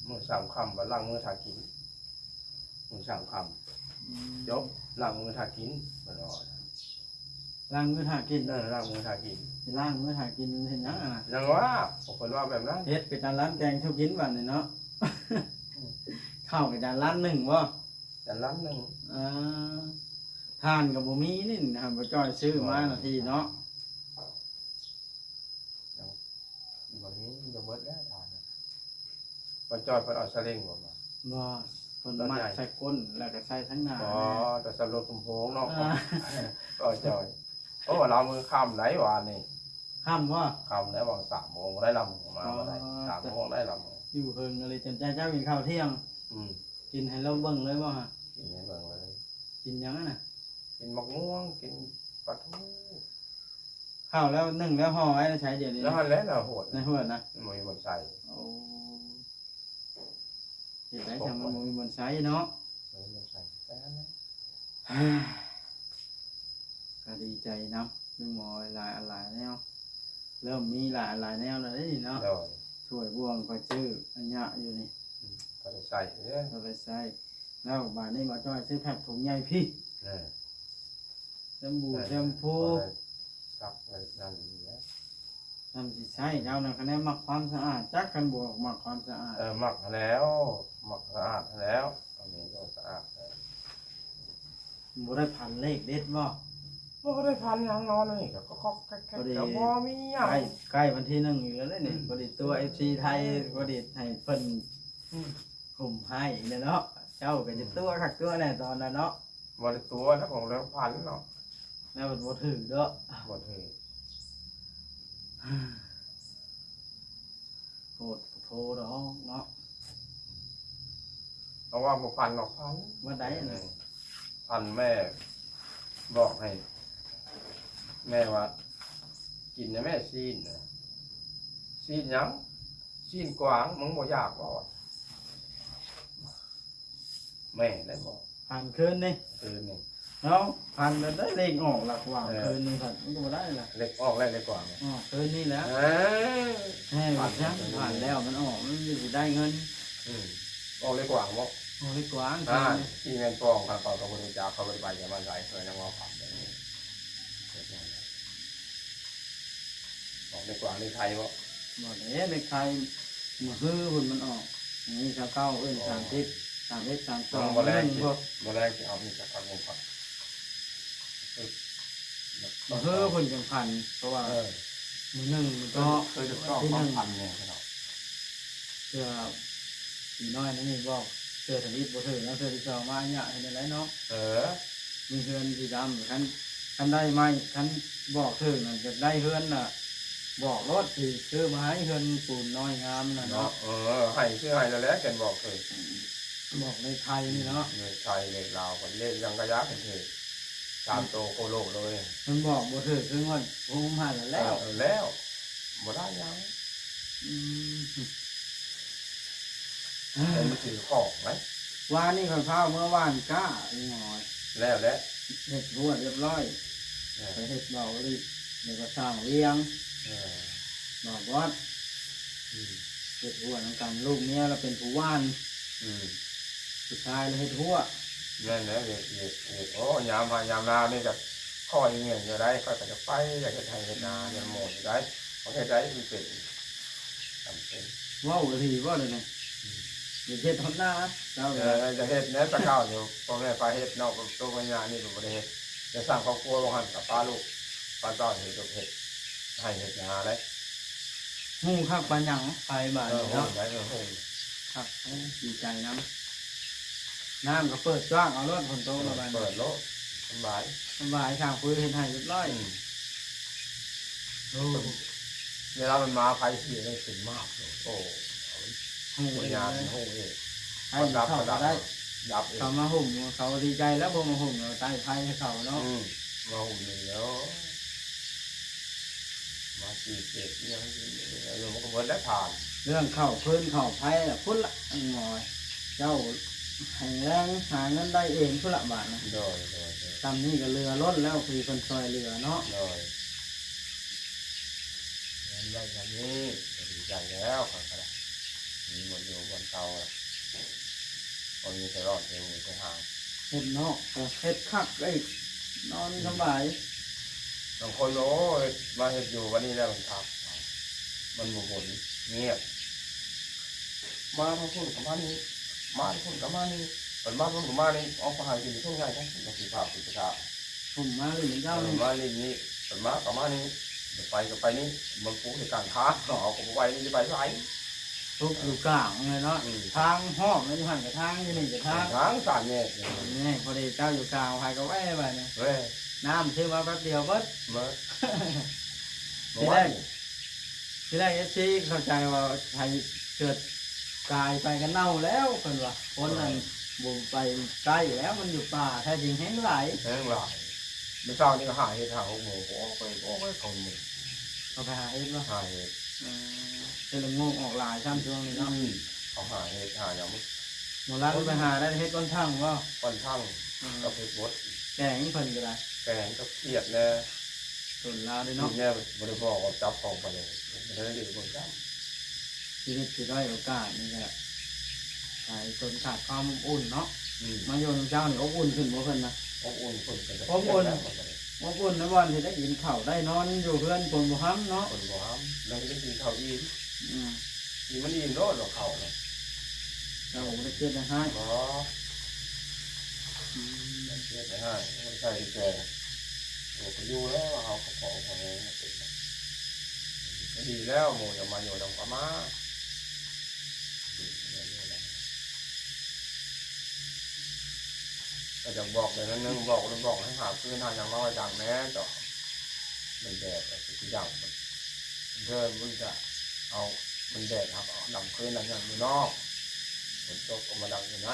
ມື້ສາມຄ່ຳ ບັດລ້າງມືຖ້າກິນ. ມື້ສາມຄ່ຳ. ອືມ ຈົບ. ລ້າງມືຖ້າກິນ ເພິ່ນວ່າ. ລ້າງມືຖ້າກິນ. ເອີ ລ້າງມືຖ້າກິນ. ຊິລ້າງມືຖ້າກິນເຮັດຫຍັງຫັ້ນນະ? ຍັງວ່າ ເພິ່ນວ່າແບບນັ້ນ. ເຮັດໄປຕາມຮ້ານແກງສູ່ກິນບັດນີ້ເນາະ. ເຂົ້າໄປຈານລ້ານໜຶ່ງບໍ່? ຈານລ້ານໜຶ່ງ. ອ່າ ຖ່ານກໍບໍ່ມີນີ້ນະ ບໍ່ຈ່ອຍຊື້ມານະ ໂອ້ຍ ທີເນາະ. ຍັງບໍ່ມີ ມັນຈະເບິດແລ້ວຖ່ານນະ. ບໍ່ຈ່ອຍເພິ່ນເອົາສະເລັງບໍ່ມາ? ບໍ່ ເພິ່ນມັດໃສ່ກົ້ນ ແລ້ວກໍໃສ່ທາງໜ້າ. ອໍ ແຕ່ສະລົດລຳໂພງເນາະ. ອ່າ ບໍ່ຈ່ອຍ. ໂອ້ ລາວມືຄ່ຳໄດວານນີ້. ຄ່ຳບໍ່? ຄ່ຳແລ້ວ ຫວ່າງສາມໂມງໄດ້ລຳມາ. ອໍ ບໍ່ໄດ້ ສາມໂມງໄດ້ລຳ. ຢູ່ເຫິງອີ່ຫຼີ ຈົນເຈົ້າກິນເຂົ້າທ່ຽງ. ອືມ ກິນໃຫ້ລາວເບິ່ງເລີຍບໍ່ຫະ? ກິນໃຫ້ເບິ່ງເລີຍ. ກິນຫຍັງຫັ້ນນະ? ກິນໝາກມ່ວງ ກິນປາທູ. ເຂົ້າແລ້ວ ໜຶ້ງແລ້ວຫໍ່ໄວ້ໃນໃສດຽວນີ້? ແລ້ວຫັ້ນແຫຼະ ໃນຫົວ ໃນຫົວນະ ບໍ່ມີບ່ອນໃສ່. ໂອ້ ເຮັດໄດ້ຊັ້ນ ບໍ່ມີບ່ອນໃສ່ເນາະ. ບໍ່ມີບ່ອນໃສ່ ກໍດີໃຈນຳ ມີໝໍຫຼາຍອັນຫຼາຍແນວ ເລີ່ມມີຫຼາຍອັນຫຼາຍແນວແລ້ວເດ້ນີ້ເນາະ. ໂດຍ ຖ້ວຍບ່ວງຂ້ອຍຊື້ອັນຍະຢູ່ນີ້ ອືມ ພໍໄດ້ໃຊ້ເດ້ ພໍໄດ້ໃຊ້. ແລ້ວບາດນີ້ບ່າວຈ້ອຍຊື້ແພັກຖົງໃຫຍ່ພີ້. ເອີ ແຊມບູ ເອີ ແຊມພູ ພໍໄດ້ຊັກໄວ້ນັ້ນນີ້ແຫຼະ. ນຳຊິໃຊ້ເຈົ້ານະ ຄະແນນມັກຄວາມສະອາດ ຈັກຄັນບໍ່ມັກຄວາມສະອາດ. ເອີ ມັກຫັ້ນແລ້ວ ມັກສະອາດຫັ້ນແລ້ວ ອັນນີ້ກໍສະອາດແລ້ວ. ບໍ່ໄດ້ຝັນເລກເດັດບໍ່? ບໍ່ໄດ້ຝັນຫຍັງ ນອນນີ້ກໍກອກໆແກກໆ ພໍດີ ກໍບໍ່ມີຫຍັງ. ໃກ້ ໃກ້ວັນທີໜຶ່ງອີກແລ້ວເດ້ນີ້ ອືມ ພໍດີຕົວະເອັຟຊີໄທ ພໍດີໃຫ້ເພິ່ນ ອືມ ຫຸ້ມໃຫ້ແຫຼະເນາະ. ເຈົ້າກໍຈະຕົວະຄັກຕົວະແນ່ຕອນນັ້ນເນາະ. ບໍ່ໄດ້ຕົວະແລ້ວ ຂອງແລ້ວຝັນເນາະ ແລ້ວມັນບໍ່ຖືກເນາະ ບໍ່ຖືກ. ໂພດໂພດອກເນາະ ເພາະວ່າບໍ່ຝັນດອກ ຝັນ ມື້ໃດນະ ເອີ ຝັນແມ່ບອກໃຫ້ ແມ່ວ່າ ກິນນະແມ່ຊີ້ນນະ. ຊີ້ນຫຍັງ? ຊີ້ນກວາງ ມຶງບໍ່ຢາກບໍ່? ແມ່ນແລ້ວບໍ່? ຝັນຄືນນີ້ ຄືນນີ້ເນາະ ຝັນແລ້ວໄດ້ເລກອອກລະກວາງ. ເອີ ຄືນນີ້ຝັນ ມັນກໍບໍ່ໄດ້ລະ ເລກອອກແລ້ວ ເລກກວາງ ອອກຄືນນີ້ແລ້ວ. ເອີ ແມ່ນຈັ່ງຊັ້ນ ຝັນແລ້ວມັນອອກ ມັນຊິໄດ້ເງິນ. ອືມ ອອກເລກກວາງບໍ່? ອອກເລກກວາງ. ອ່າ ທີ່ແມ່ນປອງ ຂ້າພະເຈົ້າກໍບໍ່ຮູ້ຈັກ ຂ້າບໍ່ໄດ້ໄປແຖວບ້ານໃດ ເຂົາຍັງເວົ້າຄຳແບບນີ້. ອອກເລກກວາງ ເລກໄທບໍ່? ບໍ່ແຫຼະ ເລກໄທ ມື້ຮືພຸ້ນມັນອອກ ມື້ຊາວເກົ້າ ເອີ້ນ ອໍ ສາມສິບ ສາມເອັດ ສາມສອງ ມື້ແລງ ມື້ໜຶ່ງພຸ້ນ ມື້ແລງຊິເອົາມີດຈັກພັກໜຶ່ງກ່ອນ. ມື້ຮືພຸ້ນຈັ່ງຝັນ ເພາະວ່າ ເອີ ມື້ໜຶ່ງມັນກໍ ເຄີຍ ເຄີຍໄດ້ຊອກຄວາມຝັນແດ່ພີ່ນ້ອງ ເທື່ອ ຜີນ້ອຍນັ້ນນີ້ບອກ ເທື່ອທຳອິດບໍ່ຖືກນະ ເທື່ອທີສອງມາຍາກເຮັດຈັ່ງໃດເນາະ. ເອີ ມີເຮືອນສີດຳ ຄັນ ຄັນໄດ້ໄມ້ ຄັນບອກຖືກນະ ຢາກໄດ້ເຮືອນນະ ບອກໂລດ ຊິຊື້ມາໃຫ້ ເຮືອນປູນນ້ອຍງາມນະເນາະ. ເນາະ ເອີ ໃຫ້ ຊື້ໃຫ້ແລ້ວແຫຼະ ຄັນບອກຖືກ ບອກເລກໄທນີ້ເນາະ. ເລກໄທ ເລກລາວ ເລກຫຍັງກໍຢາກໃຫ້ຖືກ. ສາມໂຕໂຄໂລເລີຍ. ມັນບອກບໍ່ຖືກ ຄືງວດພູມຫັ້ນແລ້ວ ເອີ ແລ້ວ ບໍ່ໄດ້ຫຍັງ. ອືມ ແຕ່ມັນຖືຂອງໄດ໋. ວານນີ້ຂ້ອຍພາເມືອຫວ່ານກ້າອີ່ຫຍັງ ແລ້ວແຫຼະ ເຮັດຮົ້ວຮຽບຮ້ອຍ ເອີ ໄປເຮັດເບົາລີ້ ແລ້ວກໍສ້າງວຽງ ເອີ ບອກບອດ ອືມ ເຮັດຮົ້ວນຳກັນ. ລູກເມຍລະເປັນຜູ້ຫວ່ານ ອືມ ຜູ້ຊາຍລະເຮັດຮົ້ວ. ແມ່ນແຫຼະ ວຽກ ວຽກ ວຽກ ໂອ້ ຍາມໄຮ່ຍາມນານີ້ກະ ຂ້ອຍເມື່ອຍຢູ່ໃດ໋ ຂ້ອຍກະຈະໄປ ຢາກເຮັດໄຮ່ເຮັດນາ ອືມ ນຳໝູ່ຢູ່ໃດ໋ ເຮັດໃດມັນເປັນ ຈຳເປັນ. ເວົ້າອີ່ຫຼີບໍ່ເດນີ້? ອືມ ຢາກເຮັດຮອດນາເຈົ້າ. ເອີ ຢາກເຮັດແດ່ ແຕ່ເກົ່າຢູ່ ພໍ່ແມ່ພາເຮັດເນາະ ໂຕກັບຍ່ານີ້ກໍບໍ່ໄດ້ເຮັດ ໄດ້ສ້າງຄອບຄົວວ່າຫັ້ນ ກະພາລູກພາເຕົ້າເຮັດ ເຮັດໄຮ່ເຮັດນາເລີຍ. ຮູ້ຄັກປານຫຍັງ ໄປບາດນີ້ເນາະ. ເອີ ຮູ້ໄດ໋ ເອີ ຮູ້ ຄັກ ໂອ້ ດີໃຈນຳ. ນ້ຳກໍເປີດກວ້າງເອົາໂລດ ຝົນຕົກແລ້ວບາດນີ້ ເປີດໂລດ ສະບາຍ ສະບາຍ. ຊ່າງຟືນເຮັດໃຫ້ຮຽບຮ້ອຍ. ອືມ ໂອ້ ເວລາມັນມາ ໄຟສີໄດ້ເປັນມາກໂລດ. ໂອ້ ຮູ້ເອງເລີຍ ຮູ້ເອງ ໃຫ້ເຂົາກໍໄດ້ ດັບເອງ. ເຂົາມາຫຸ້ມ ເຂົາດີໃຈແລ້ວ ບໍ່ມາຫຸ້ມ ເອົາໃຕ້ໄຟໃຫ້ເຂົາເນາະ. ອືມ ມາຫຸ້ມນີ້ແລ້ວ ມາຈີບເສດອີ່ຫຍັງຢູ່ ມັນກໍເບິດແລ້ວທານ. ເລື່ອງເຂົ້າຟືນເຂົ້າໄຟລະພຸ້ນລະ ອັນໝໍ ເຈົ້າແຮງແລງຫາເງິນໄດ້ເອງພຸ້ນລະບາດນະ. ໂດຍ ໂດຍ ໂດຍ ຊ່ຳນີ້ກໍເຫຼືອລົ້ນແລ້ວ ທີ່ເພິ່ນຊ່ອຍເຫຼືອເນາະ. ໂດຍ ເງິນໄດ້ຊ່ຳນີ້ກໍດີໃຈແລ້ວ ຂ້ອຍກໍໄດ້ ມີບ່ອນຢູ່ບ່ອນເຊົາລະ. ບໍ່ມີໃຜລອດໃຜຫູໃຜຫາ ເຮັດເນາະ ເຮັດຄັກເດ້ ນອນສະບາຍ. ອືມ ບາງຄົນ ໂອ້ ເຮັດ ມາເຮັດຢູ່ວັດນີ້ແລ້ວມັນຄັກ ມັນບໍ່ບົນ ງຽບ ມາທາງພຸ້ນກໍມານີ້ ມາທາງພຸ້ນກໍມານີ້ ເພິ່ນມາທາງພຸ້ນກໍມານີ້ ອອກໄປຫາກິນທົ່ງໃຫຍ່ ບາງທີພາໄປປະທາ ຜົມມາຫຼິ້ນນຳເຈົ້ານີ້ ເອີ ມາຫຼິ້ນນີ້ ເພິ່ນມາກໍມານີ້ ໄປກໍໄປນີ້ ມັນປຸກໃສ່ກາງທາງ ເຮົາກໍບໍ່ໄຫວ ນີ້ຊິໄປໃສ? ປຸກຢູ່ກາງເລີຍເນາະ. ອືມ ທາງຮອບແລ້ວ ຢູ່ຫັ້ນກໍທາງ ຢູ່ນີ້ກໍທາງ ທາງສາມແຍກນີ້ ນີ້ພໍດີເຈົ້າຢູ່ກາງ ໃຜກໍແວ່ໄປນີ້ ແວ່ ນ້ຳຊື້ມາແປັບດຽວເບິດ ເບິດ. ທີແລກ ທີແລກ ເອັຟຊີ ເຂົ້າໃຈວ່າໃຜເກີດກາຍໄປກໍເນົ່າແລ້ວ ເພິ່ນວ່າ ຄົນນັ້ນ ເອີ ບໍ່ໄປໃກ້ແລ້ວ ມັນຢູ່ປ່າ ແທ້ຈິງແຮງຫຼາຍ ແຮງຫຼາຍ. ມື້ເຊົ້ານີ້ກໍຫາເຫັດ ຫາຫົກໂມງ ໂອ້ຍ ໂອ້ຍ ເຂົາ ເຂົາໄປຫາເຫັດບໍ່? ຫາເຫັດ ເອີ ເຫັດລະໂງກອອກຫຼາຍຊ້ຳຊ່ວງນີ້ເນາະ. ອືມ ເຂົາຫາເຫັດຫາຫຍັງ ໝໍລັດໄປຫາໄດ້ເຫັດກ້ອນຖັງບໍ່? ກ້ອນຖັງ ອືມ ກັບເຫັດບົດ ແກງເພິ່ນກໍໄດ້ ແກງກັບຂຽດແດ່ ຕົ້ນລາວເດ້ເນາະ. ແມ່ບໍ່ໄດ້ບອກວ່າຈັບຂອງໄປເລີຍ ບໍ່ໄດ້ເບິ່ງຊ້ຳ. ຊີວິດທີ່ດ້ອຍໂອກາດນີ້ກໍ ຫຼາຍຄົນຂາດຄວາມອົບອຸ່ນເນາະ. ອືມ ມາຢູ່ນຳເຈົ້ານີ້ອົບອຸ່ນຂຶ້ນບໍ່ເພິ່ນນະ? ອົບອຸ່ນ ເພິ່ນກໍໄດ້ ອົບອຸ່ນ ເພິ່ນກໍໄດ້ ອົບອຸ່ນໃນບ່ອນທີ່ໄດ້ກິນເຂົ້າໄດ້ນອນຢູ່ເຮືອນ ຝົນບໍ່ຮຳເນາະ ຝົນບໍ່ຮຳ ແລ້ວໄດ້ກິນເຂົ້າອີ່ມ. ອືມ ອີ່ມມັນອີ່ມໂລດເນາະ ເຂົ້າເນາະ ເຈົ້າບໍ່ໄດ້ຄຽດໃຫ້ຮ້າຍ ບໍ່ ອືມ ບໍ່ໄດ້ຄຽດໃຫ້ຮ້າຍ ບໍ່ໄດ້ໃສ່ແຈ ໂອ້ ກໍຢູ່ແລ້ວ ເຮົາກໍພໍພໍແຮງ ກໍດີແລ້ວ ໝູ່ຢາກມາຢູ່ນຳກໍມາ. ກໍຢາກບອກແດ່ໜ້ອຍໜຶ່ງ ບອກ ບອກໃຫ້ຫາຟືນຫາຫຍັງມາໄວ້ດັງແດ່ ເຈົ້າ ມັນແດດ ແລ້ວຄືຢາກ ເດີ ມັນຈະເອົາ ມັນແດດ ເຮົາກໍເອົາດັງຟືນດັງຫຍັງຢູ່ນອກ ຝົນຕົກກໍມາດັງຢູ່ໃນ.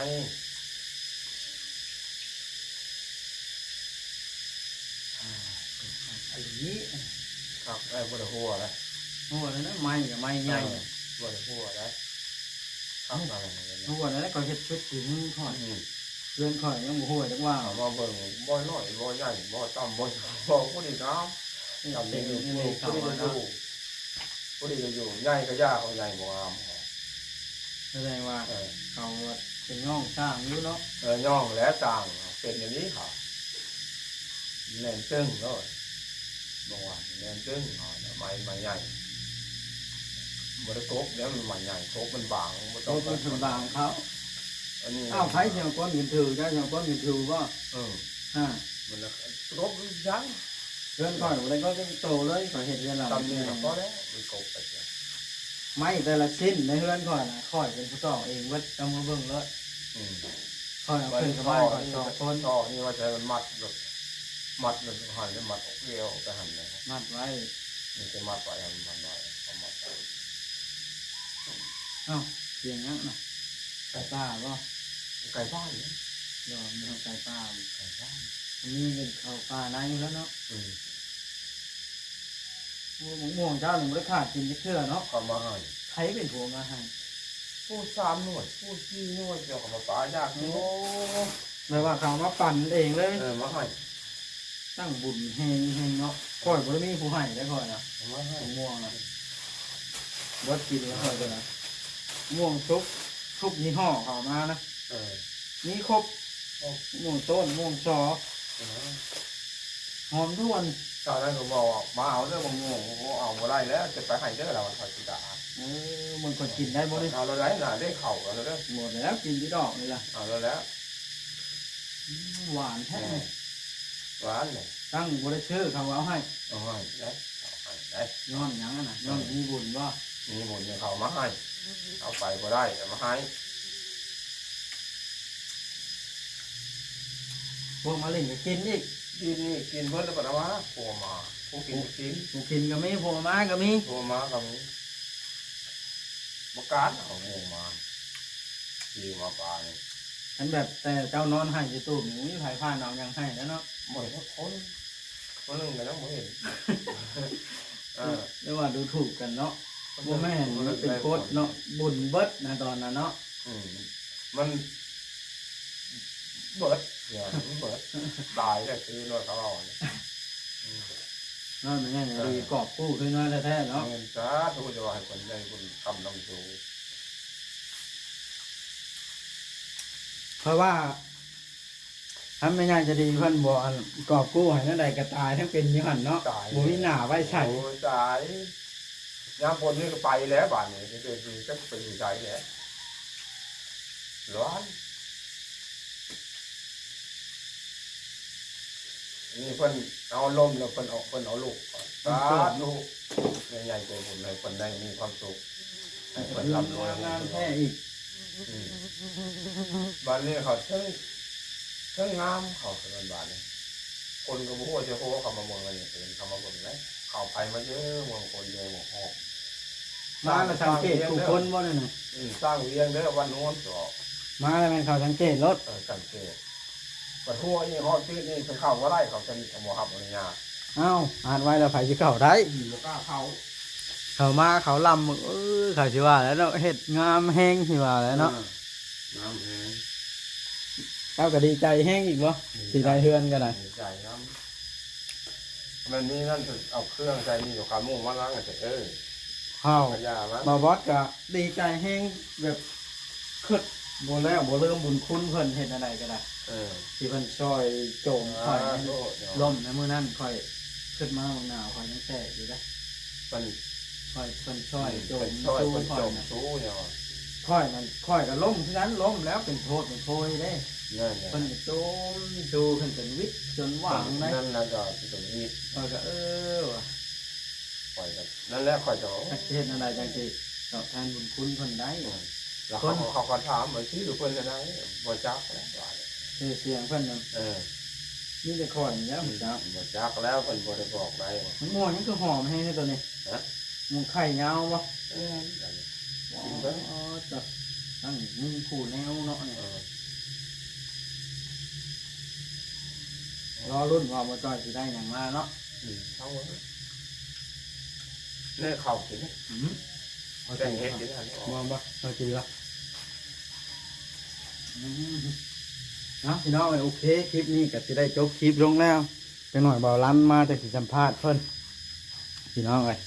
ອ່າ ອັນນີ້ຄັກໄດ້ ບໍ່ໄດ້ຮົ່ວເດ້ ຮົ່ວແລ້ວນະ ໄມ້ກໍໄມ້ໃຫຍ່ ເອີ ບໍ່ໄດ້ຮົ່ວເດ້ ຄັກໄດ້ ຮົ່ວແລ້ວ ຂ້ອຍເຮັດຊຸດຝີມືຂ້ອຍ ອືມ ເຮືອນຂ້ອຍຍັງບໍ່ຮົ່ວຈັກວ່າ ເອົາມາເບິ່ງ ບໍ່ນ້ອຍ ບໍ່ໃຫຍ່ ບໍ່ຕ່ຳ ບໍ່ສູງ ພໍດີງາມ ເຮັດເກັ່ງອີ່ຫຼີ ພໍດີຢູ່ ພໍດີຢູ່ ໃຫຍ່ກໍຢ່າ ເຂົາໃຫຍ່ບໍ່ງາມ. ສະແດງວ່າ ເອີ ເຂົາໄປຍ້ອງສ້າງຢູ່ເນາະ ເອີ ຍ້ອງແຫຼະ ສ້າງເປັນແນວນີ້ເຂົາ ແໜ້ນຕຶ້ງໂລດ ບໍ່ວ່າແໜ້ນຕຶ້ງເຂົາ ໄມ້ ໄມ້ໃຫຍ່ ບໍ່ໄດ້ກົບເດ້ ມັນໄມ້ໃຫຍ່ ກົບມັນບາງ ບໍ່ຕ້ອງ ກົບມັນບາງເຂົາ ອັນນີ້ ອ້າວ ໃຜຊິເອົາກ້ອນຂຶ້ນຖື ເຈົ້າຊິເອົາກ້ອນຂຶ້ນຖືບໍ່? ເອີ ຮະ ມັນລະກົບຍັງ ເຮືອນຂ້ອຍບໍ່ໄດ້ກໍເປັນໂຕເລີຍ ຂ້ອຍເຮັດເຮືອນຫຼັງນີ້ກໍພໍແລ້ວ ມັນກົບໄປເທື່ອ ໄມ້ແຕ່ລະຊິ້ນໃນເຮືອນຂ້ອຍນະ ຂ້ອຍເປັນຜູ້ຕອກເອງເບິດ ເຈົ້າເມືອເບິ່ງໂລດ ອືມ ຂ້ອຍເອົາຂຶ້ນກັບບ້ານຂ້ອຍສອງຄົນ ທໍ່ນີ້ວ່າຈະໃຫ້ມັນມັດແບບ ມັດແບບຫັ້ນ ແລ້ວມັດອອກແລ້ວໄປຫັ້ນນະ ມັດໄວ້ ມັນຈະມັດໄວ້ຫັ້ນ ມັດໄວ້ ເອົາມັດໄວ້. ເອົ້າ ສຽງຫຍັງນະ? ໄກ່ປ່າບໍ່? ໄກ່ບ້ານເນາະ ດອກນີ້ເຮົາໄກ່ປ່າ ໄກ່ບ້ານ. ມີເປັນເຂົ້າປ່ານາຢູ່ແລ້ວເນາະ. ອືມ ໂອ້ ມະມ່ວງເຈົ້ານີ້ບໍ່ໄດ້ຂາດກິນຈັກເທື່ອເນາະ. ເຂົາມາໃຫ້ ໃຜເປັນຜູ້ເອົາມາໃຫ້? ຜູ້ສາມໜ່ວຍ ຜູ້ສີ່ໜ່ວຍ ເຈົ້າເຂົາມາປາຢາກກິນ. ໂອ້ ແບບວ່າເຂົາເອົາມາປັນເອງເລີຍ. ເອີ ມາໃຫ້. ຕັ້ງບຸນແຮງແຮງເນາະ. ຂ້ອຍບໍ່ໄດ້ມີຜູ້ໃຫ້ເດ້ຂ້ອຍນະ. ເອົາມາໃຫ້ ມະມ່ວງນະ ເບິດກິນແລ້ວຂ້ອຍກໍນະ. ມ່ວງສຸກ ທຸກຍີ່ຫໍ້ເຂົາເອົາມານະ. ເອີ ມີຄົບ ຄົບ ມ່ວງຕົ້ນ ມ່ວງຊໍ. ເອີ ຫອມດ່ວນ. ຕອນນັ້ນກໍບອກວ່າ ມາເອົາເດີ ມະມ່ວງ. ໂອ້ ເອົາບໍ່ໄດ້ແລ້ວ ຈະໄປໃຫ້ເດີລະວ່າ ເຂົາຊິດ່າ. ເອີ ມັນກໍກິນໄດ້ບໍ່ນີ້? ເອົາແລ້ວໄດ໋ນະ ໄດ້ເຂົ້າແລ້ວເດີ. ບໍ່ແລ້ວ ກິນຢູ່ດອກນີ້ລະ. ເອົາແລ້ວແຫຼະ. ອືມ ຫວານແທ້. ແມ່ນ ຫວານເດ້. ຕັ້ງບໍ່ໄດ້ຊື້ ເຂົາເອົາໃຫ້. ເອົາໃຫ້ໄດ໋ ເອົາໃຫ້ໄດ໋. ຍ້ອນຫຍັງຫັ້ນນະ? ເອີ ຍ້ອນມີບຸນບໍ່? ມີບຸນເຂົາເອົາມາໃຫ້. ເອົາໄປບໍ່ໄດ້ ເອົາມາໃຫ້. ພວກມາຫຼິ້ນກໍກິນອີກ. ກິນອີກ ກິນເບິດແລ້ວບັດເອົາມາ. ຜູ້ມາ ຜູ້ກິນກໍກິນ ຜູ້ກິນກໍມີ ຜູ້ມາກໍມີ ຜູ້ມາກໍມີ. ບໍ່ການເອົາໝູມາ ທີ່ມາປານີ້. ຄັນແບບແຕ່ເຈົ້ານອນໄຫ້ຢູ່ຕູບນີ້ ບໍ່ມີໃຜຜ່ານເອົາຫຍັງໃຫ້ແລ້ວເນາະ. ບໍ່ເຫັນຈັກຄົນ ຄົນໜຶ່ງກໍຍັງບໍ່ເຫັນ. ເອີ ຫຼືວ່າດູຖູກກັນເນາະ. ບໍ່ແມ່ນ ມັນເປັນກົດເນາະ ບຸນເບິດນະຕອນນັ້ນເນາະ. ອືມ ມັນເບິດ ມັນເບິດ ຕາຍແທ້ຄືວ່າເຂົາເວົ້າ. ອືມ ນັ້ນແມ່ນຫຍັງ ເອີ ດີກອບກູ້ຄືນມາແທ້ໆເນາະ. ແມ່ນ ສາທຸ ຈະວ່າໃຫ້ເພິ່ນໄດ້ບຸນຄ້ຳນຳສູ່. ເພາະວ່າ ຄັນແມ່ໃຫຍ່ໃຈດີເພິ່ນບໍ່ ອັນ ກອບກູ້ໃຫ້ແນວໃດກໍຕາຍທັງເປັນຢູ່ຫັ້ນເນາະ. ຕາຍ ບໍ່ມີໜ້າໄວ້ໃສ່. ໂອ້ຍ ຕາຍ ຍາມຝົນນີ້ກໍໄປແລ້ວບາດນີ້ ຈະ ຈະ ຈະໄປຢູ່ໃສແລ້ວ ຫຼານ. ນີ້ເພິ່ນເອົາລົມແລ້ວ ເພິ່ນເອົາ ເພິ່ນເອົາລູກ. ສາທຸ ແມ່ໃຫຍ່ໃຈບຸນ ໃຫ້ເພິ່ນໄດ້ມີຄວາມສຸກ ໃຫ້ເພິ່ນລ່ຳລວຍ ງາມແທ້ອີກ. ອືມ ບາດນີ້ເຂົາເທິງ ເທິງງາມ ເຂົາເອີ້ນບາດນີ້ ຄົນກໍບໍ່ຮູ້ວ່າຈະຮູ້ ເຂົາມາເບິ່ງອັນນີ້ ເຂົາມາເບິ່ງເດ້ ເຂົາໄປມາເຈີເມືອງຄົນເດີ ເມືອງຮອບ ມາແລ້ວສັງເກດທຸກຄົນບໍ່ນັ້ນນະ? ອືມ ສ້າງວຽງເດີ ວັດນວນກໍ ມາແລ້ວແມ່ນເຂົາສັງເກດໂລດ. ເອີ ສັງເກດ ບັດຫົວອີກຮອດປີນີ້ ໄປເຂົ້າບໍ່ໄດ້ ເຂົາຈະບໍ່ຮັບອະນຸຍາດ. ອ້າວ ອາດໄວ້ແລ້ວໃຜຊິເຂົ້າໄດ້? ອືມ ບໍ່ກ້າເຂົ້າ. ເຂົ້າມາເຂົາລ່ຳ ເອີ ເຂົາຊິວ່າແລ້ວເນາະ ເຮັດງາມແຮງ ຊິວ່າແລ້ວເນາະ. ເອີ ງາມແຮງ. ເຈົ້າກໍດີໃຈແຮງອີກບໍ່? ດີໃຈ ຊິໄດ້ເຮືອນກໍໄດ້ ດີໃຈນຳ. ແມ່ນມີນັ້ນ ເອົາເຄື່ອງໃສ່ນີ້ຢູ່ ຂາໝູມາລ້າງ ເອີ ເຂົ້າ ຂະຢາມາ. ບ່າວບອດກໍດີໃຈແຮງ ແບບຄຶດບໍ່ແລ້ວບໍ່ລືມບຸນຄຸນເພິ່ນ ເຮັດແນວໃດກໍໄດ້. ເອີ ທີ່ເພິ່ນຊ່ອຍໂຈມຂ້ອຍ ສາທຸ ລົ້ມໃນມື້ນັ້ນ ຂ້ອຍຄຶດມາບັກໜາວຂ້ອຍຍັງແຕກຢູ່ເດ້. ເພິ່ນ ຂ້ອຍ ເພິ່ນຊ່ອຍ ອືມ ໂຈມ ເພິ່ນຊ່ອຍ ຊູ ເພິ່ນໂຈມ ຂ້ອຍນະ ຊູ ຫຍັງວະ? ຂ້ອຍນັ້ນ ຂ້ອຍກໍລົ້ມຄືກັນ ລົ້ມແລ້ວເປັນໂພດເປັນໂພຍເດ້. ນັ້ນແຫຼະ ເພິ່ນກໍໂຈມຊູ ເພິ່ນຈົນວິດຈົນຫວ່າງເດ້. ນັ້ນນະ ກໍຈົນວິດ. ຂ້ອຍກໍ ເອີ ວ່າ ຂ້ອຍກໍ ນັ້ນແຫຼະ ຂ້ອຍກໍ ຈັກຊິເຮັດແນວໃດຈັ່ງຊິຕອບແທນບຸນຄຸນເພິ່ນໄດ້. ອືມ ແລ້ວເຂົາ ເຂົາກໍຖາມວ່າຊື່ເພິ່ນແນວໃດ ບໍ່ຈັກແລ້ວວ່າ. ຊື່ສຽງເພິ່ນນັ້ນ ເອີ ມີແຕ່ຂ້ອຍນີ້ແຫຼະ ອືມ ຮູ້ຈັກ. ບໍ່ຈັກແລ້ວ ເພິ່ນບໍ່ໄດ້ບອກໄດ້. ໝາກມ່ວງຫຍັງຄືຫອມແຮງແທ້ໂຕນີ້? ຮະ? ໝາກໄຂ່ຍາວບໍ່? ເອີ ກິນເບິ່ງ. ອໍ ເຈົ້າ ທັງມີຄູ່ແນວເນາະນີ້. ເອີ ລໍລຸ້ນວ່າບໍ່ຈ່ອຍຊິໄດ້ຫຍັງມາເນາະ. ອືມ ເອົາເບິ່ງ ແນວເຂົ້າກິນ. ອືມ ແກງເຫັດກິນຫັ້ນ. ບໍ່ ບໍ່ ເຮົາກິນລະ. ອືມ ເນາະ ພີ່ນ້ອງເອີຍ ໂອເຄ ຄລິບນີ້ກໍຊິໄດ້ຈົບຄລິບລົງແລ້ວ. ຈັກໜ້ອຍບ່າວລັນມາ ຈັກຊິສຳພາດເພິ່ນ ພີ່ນ້ອງເອີຍ.